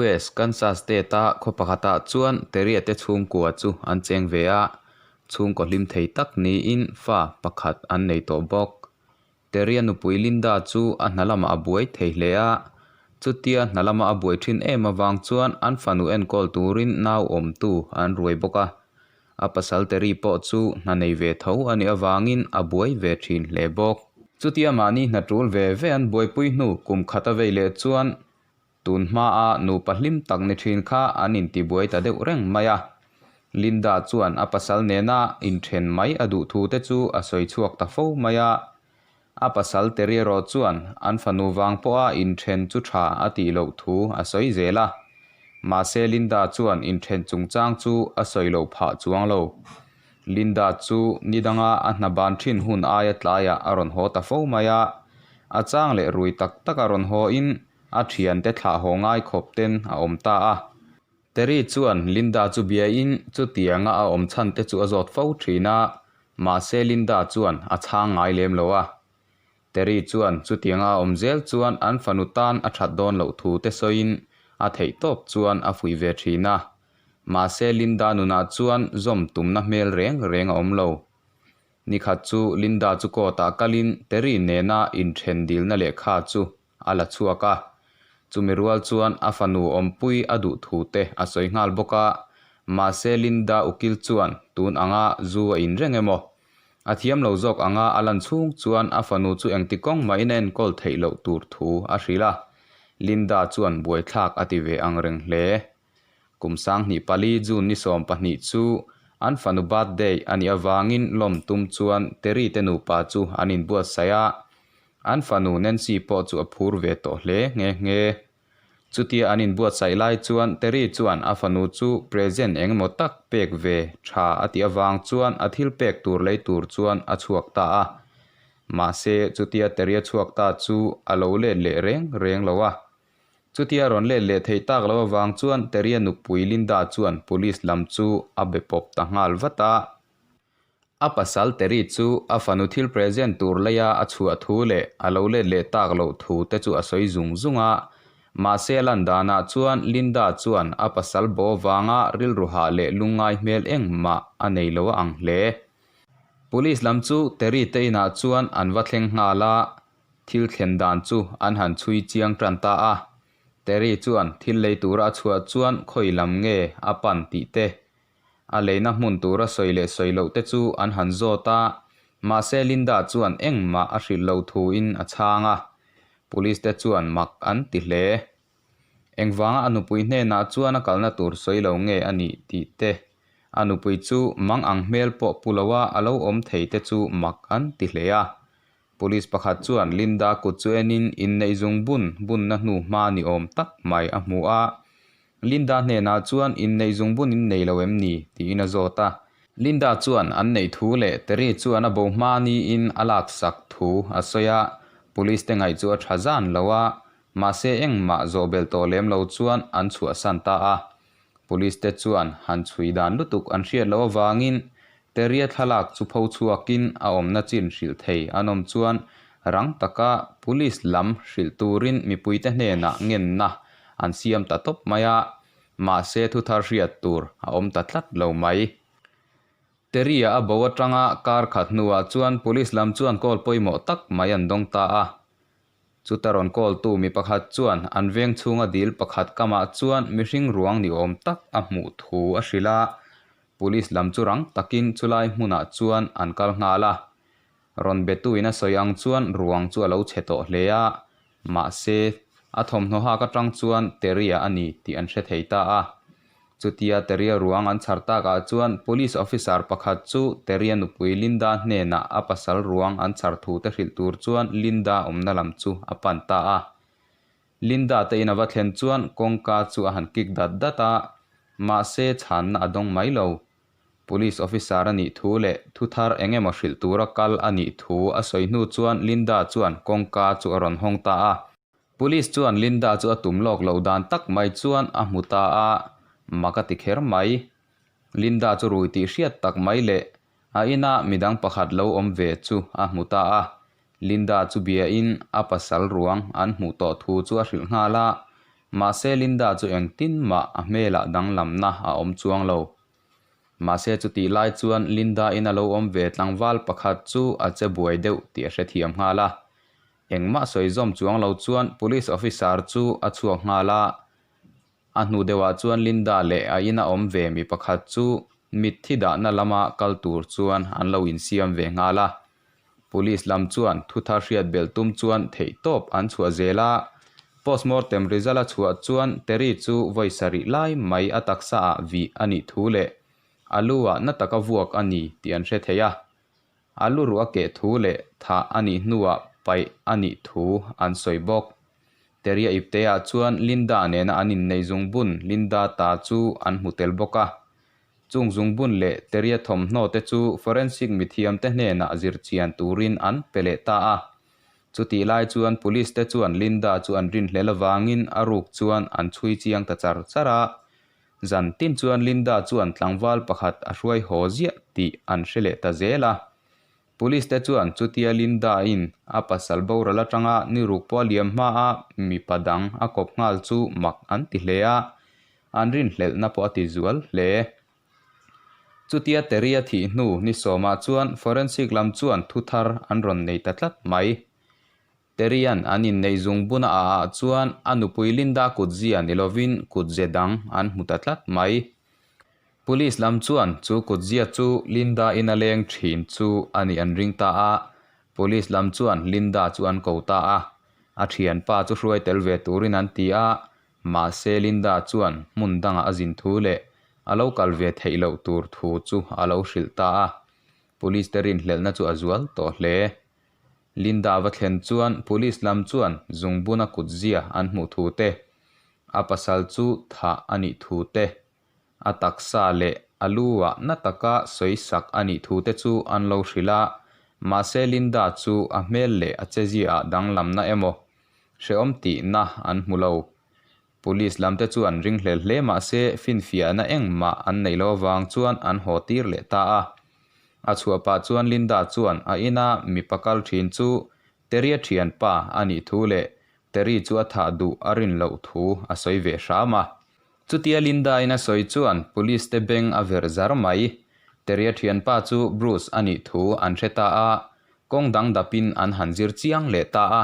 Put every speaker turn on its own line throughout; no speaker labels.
US, Kansas State-a khaw pakhatah chuan Terry-a te chhungkua chu an cheng ve a, chhungkaw hlim thei tak niin fa pakhat an nei tawh bawk. Terry-a nupui Linda chu a hna lamah a buai thei hle a, chutia hna lama a buai thin em avang chuan an fanu enkawl turin nau awmtu an ruai bawk a. A pasal Terry pawh chu hna nei ve tho a nih avangin a buai ve thin hle bawk. Chutia mahni hna tul ve ve an buaipui hnu kum khat a vei leh chuan tun hmaa nupa hlim tak ni thin kha an intibuai ta deuh reng mai a. Linda chuan a pasal nena inthen mai a duh thu te chu a sawi chhuak ta fo mai a. A pasal Terry erawh chuan an fanu vang pawha inthen chu tha a tih loh thu a sawi zel a. Mahse Linda chuan inthen chungchang chu a sawi loh phah chuang lo. Linda chu ni danga a hna ban thin hun aia tlaiah a rawn haw ta fo mai a. A chang leh rui tak tak a rawn haw in a thiante thlah haw ngai khawp ten a awm ta a. Terry chuan Linda chu biain chutianga a awm chhan te chu a zawt fo thin a, mahse Linda chuan a chhang ngai lem lo a. Terry chuan chutianga a awm zel chuan an fanu tan a that dawn loh thu te sawiin a theih tawp chuan a fuih ve thin a. Mahse Linda nunah chuan zawm tumna hmel reng reng a awm lo. Nikhat chu Linda chu court ah kalin Terry nena inthen dilna lehkha chu a la chhuak a, chumi rual chuan a fanu awmpui a duh thu te a sawi nghal bawk a, mahse Linda ukil chuan tun anga zu a in reng emaw? A thiam lo zawk anga a lan chhung chuan a fanu chu engti kawng mahin a enkawl theih loh tur thu a hrilh a, Linda chuan buaithlak a ti ve ang reng hle. Kum 2004 June ni 12 chu an fanu birthday a nih avangin lawm tum chuan Terry te nupa chu an inbuatsaih a, An fanu Nancy pawh chu a phur ve tawh hle nghe nghe. Chutia an inbuatsaih lai chuan Terry chuan a fanu chu present eng emaw tak pek ve tha a tih avang chuan a thil pek tur lei tur chuan a chhuak ta a. Mahse chutia Terry a chhuak ta chu a lo let leh reng reng lo a. Chutia rawn let leh theih tak lo avang chuan Terry-a nupui Linda chuan police lam chu a be pawp ta nghal vat a. A pasal Terry chu a fanu thil present tur leia a chhuah thu leh a lo let leh tak loh thu te chu a sawi zung zung a. Mahse a lan danah chuan Linda chuan a pasal bo vanga rilru hah leh lungngai hmel engmah a nei lo a ang hle. Police lam chu Terry te inah chuan an va thleng nghal a, thil thlen dan chu an han chhui chiang tan ta a. Terry chuan thil lei tura a chhuah chuan khawi lam nge a pan tih te A leina hmun tura sawi leh sawi loh te chu an han zawt a, mahse Linda chuan engmah a hrilh lo thuin a chhang a. Police te chuan mak an ti hle. Engvanga a nupui hnenah chuan a kalna tur sawi lo nge a nih tih te, a nupui chu mang ang hmel pawh pu loa a lo awm thei te chu mak an ti hle a. Police pakhat chuan Linda kut chu enin inneih zung bun bunna hnu hma ni awm tak mai a hmu a. Linda hnenah chuan inneih zung bun in nei lo em ni? tiin a zawt a. Linda chuan an neih thu leh Terry chuan a bo hma niin a laksak thu a sawi a. Police te ngaih chu a tha zan lo a, mahse engmah zawh belh tawh lem lo chuan an chhuahsan ta a. Police te chuan han chhui dan lutuk an hriat loh avangin Terry-a thlalak chu pho chhuakin a awmna chin hrilh thei an awm chuan rang taka police lam hrilh turin mipuite hnenah ngenna an siam ta tawp mai a, mahse thuthar hriat tur a awm ta tlat lo mai. Terry-a a bo atanga kar khat hnuah chuan police lam chuan call pawimawh tak mai an dawng ta a. Chuta rawn call tu mi pakhat chuan an veng chhunga dil pakhat kamah chuan mihring ruang ni awm tak a hmuh thu a hrilh a, police lam chu rang takin chulai hmunah chuan an kal nghal a. Rawn betuin a sawi ang chuan ruang chu a lo chhe tawh hle a, mahse a thawmhnaw hak atang chuan Terry-a a ni tih an hre thei ta a. Chutia Terry-a ruang an chhar takah chuan police officer pakhat chu Terry-a nupui Linda hnenah a pasal ruang an chhar thu te hrilh tur chuan Linda awmna lam chu a pan ta a. Linda te in a va thlen chuan kawngka chu a han kik dat dat a, mahse chhanna a dawng mai lo. Police officer a nih thu leh thu thar eng emaw hrilh tura kal a nih thu a sawi hnu chuan Linda chuan kawngka chu a rawn hawng ta a. Police chuan Linda chu a tum lawk loh dan tak mai chuan a hmu ta a, mak a ti kher mai. Linda chu rui tih hriat tak mai leh a ina midang pakhat lo awm ve chu a hmu ta a. Linda chu biain a pasal ruang an hmuh tawh thu chu a hrilh nghal a. Mahse Linda chu engtin mah a hmelah danglamna a awm chuang lo. Mahse chutih lai chuan Linda in a lo awm ve tlangval pakhat chu a che buai deuh tih a hrethiam nghal a. Engmah sawi zawm chuang lo chuan police officer chu a chhuak nghal a. A hnu deuhah chuan Linda leh a ina awm ve mi pakhat chu mitthi dahna lama kal tur chuan an lo insiam ve nghal a. Police lam chuan thu thar hriat belh tum chuan theihtawp an chhuah zel a. Postmortem result a chhuah chuan Terry chu vawi sarih lai mai a taksa ah vih a nih thu leh a lu ah na taka vuak a ni tih an hre thei a. A lu ruh a keh thu leh thah a nih hnuah paih a nih thu an sawi bawk. Terry a ipte ah chuan Linda nena an inneih zungbun Linda ta chu an hmu tel bawk a. Chung zungbun leh Terry-a thawmhnaw te chu forensic mithiamte hnenah zir chian turin an pe leh ta a. Chutih lai chuan police te chuan Linda chu an rinhlel avangin a ruk chuan an chhui chiang ta char char a. Zan tin chuan Linda chuan tlangval pakhat a hruai haw ziah tih an hre leh ta zel a. Police te chuan chutia Linda-in a pasal boral atanga ni ruk pawh a liam hma a mipa dang a kawp nghal chu mak an ti hle a, an rinhlelhna pawh a ti zual hle. Chutia Terry-a thih hnu ni sawmah chuan forensic lam chuan thu thar an rawn nei ta tlat mai. Terry-a'n an inneih zungbuna a ah chuan a nupui Linda kutzia ni lovin kutze dang an hmu ta tlat mai. Police lam chuan chu kutzia chu Linda-in a leng thin chu a nih an ring ta a, Police lam chuan Linda chu an ko ta a, a thianpa chu hruai tel ve turin an ti a, mahse Linda chuan hmun dangah a zin thu leh a lo kal ve theih loh tur thu chu a lo hrilh ta a, Police te rinhlelhna chu a zual tawh hle. Linda va thlen chuan police lam chuan zungbuna kutzia an hmuh thu te, a pasal chu thah a nih thu te, a taksa leh a lu ah na taka sawi sak a nih thu te chu an lo hrilh a, mahse Linda chu a hmel leh a chezia ah danglamna emaw hrehawm tihna an hmu lo. Police lam te chuan ringhlel hle mahse finfiahna engmah an neih loh avang chuan an haw tir leh ta a. A chhuah pah chuan Linda chuan a ina mipa kal thin chu Terry-a thianpa a nih thu leh Terry chu a thah duh a rin loh thu a sawi ve hram a. Chutia Linda-in a sawi chuan Police te beng a verh zar mai. Terry-a thianpa chu Bruce a nih thu an hre ta a, kawng dang dapin an han zir chiang leh ta a.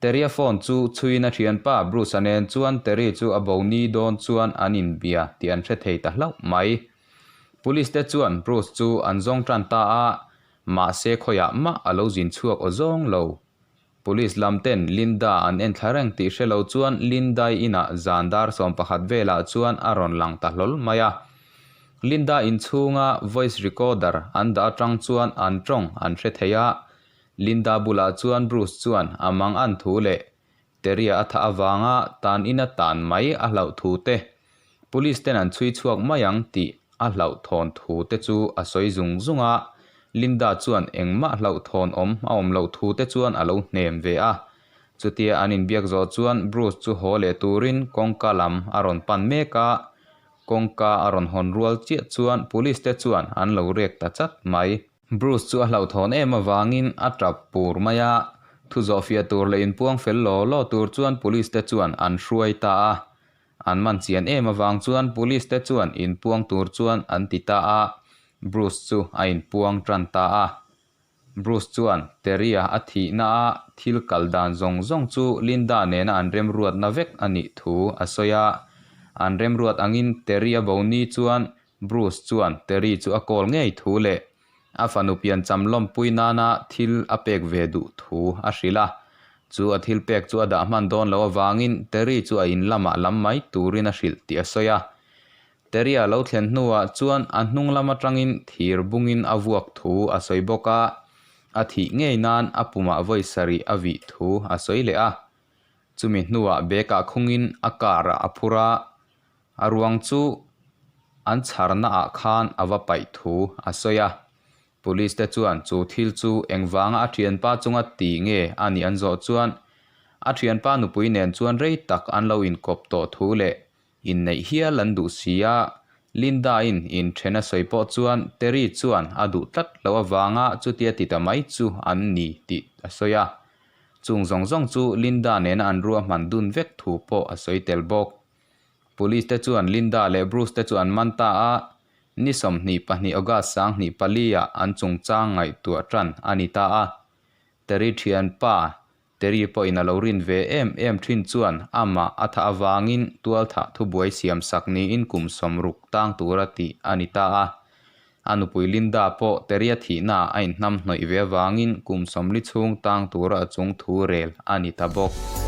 Terry-a phone chu chhuiin a thianpa Bruce-a nen chuan Terry chu a bo ni dawn chuan an inbia tih an hre thei ta hlauh mai. Police te chuan Bruce chu an zawng tan ta a, mahse khawiah mah a lo zin chhuak aw zawng lo. Police lam ten Linda an en thla reng tih hre lo chuan Linda-i inah zan dar 11 velah chuan a rawn lang ta hlawl mai a. Linda inchhunga voice recorder an dah atang chuan an tawng an hre thei a, Linda bulah chuan Bruce chuan a mang an thu leh Terry-a a thah avanga tan ina tan mai a hlauh thu te, Police ten an chhui chhuak mai ang tih a hlauhthawn thu te chu a sawi zung zung a, Linda chuan engmah hlauhthawn awm a awm loh thu te chuan a lo hnem ve a. Chutia an inbiak zawh chuan Bruce chu haw leh turin kawngka lam a rawn pan mek a, kawngka a rawn hawn rual chiah chuan Police te chuan an lo rek ta chat mai. Bruce chu a hlauhthawn em avangin a tap pur mai a, thu zawhfiah tur leh inpuang fel law law tur chuan police te chuan an hruai ta a. An man chian em avang chuan police te chuan inpuang tur chuan an ti ta a, Bruce chu a inpuang tan ta a. Bruce chuan Terry-a a thihna a thil kal dan zawng zawng chu Linda nena an remruatna vek a nih thu a sawi a. An remruat angin Terry-a bo ni chuan Bruce chuan Terry chu a call ngei thu leh a fanu piancham lawmpui nana thil a pek ve duh thu a hrilh a. Chu a thil pek chu a dah hman dawn loh avangin Terry chu a in lamah lam mai turin a hrilh tih a sawi a. Terry a lo thlen hnuah chuan a hnung lam atangin thir bungin a vuak thu a sawi bawk a, a thih ngei nan a pumah vawi sarih a vih thu a sawi leh a. Chumi hnuah bag ah khungin a car ah a phur a, A ruang chu an chharna ah khan a va paih thu a sawi a. Police te chuan chu thil chu engvanga a thianpa chunga ti nge a nih an zawh chuan a thianpa nupui nen chuan rei tak an lo inkawp tawh thu leh inneih hial an duh si a. Linda-in inthen a sawi pawh chuan Terry chuan a duh tlat loh avanga chutia ti ta mai chu an ni tih a sawi a. Chung zawng zawng chu Linda nena an ruahman dun vek thu pawh a sawi tel bawk. Police te chuan Linda leh Bruce te chu an man ta a, ni 22 August 2004 ah an chungchang ngaihtuah tan a ni ta a. Terry thianpa Terry pawhin a lo rin ve em em thin chuan amah a thah avangin tualthah thubuai siam sak niin kum 60 tang tura tih a ni ta a. A nupui Linda pawh Terry-a thihnaah a inhnam hnawih ve avangin kum 40 chhung tang tura a chung thu rel a ni ta bawk.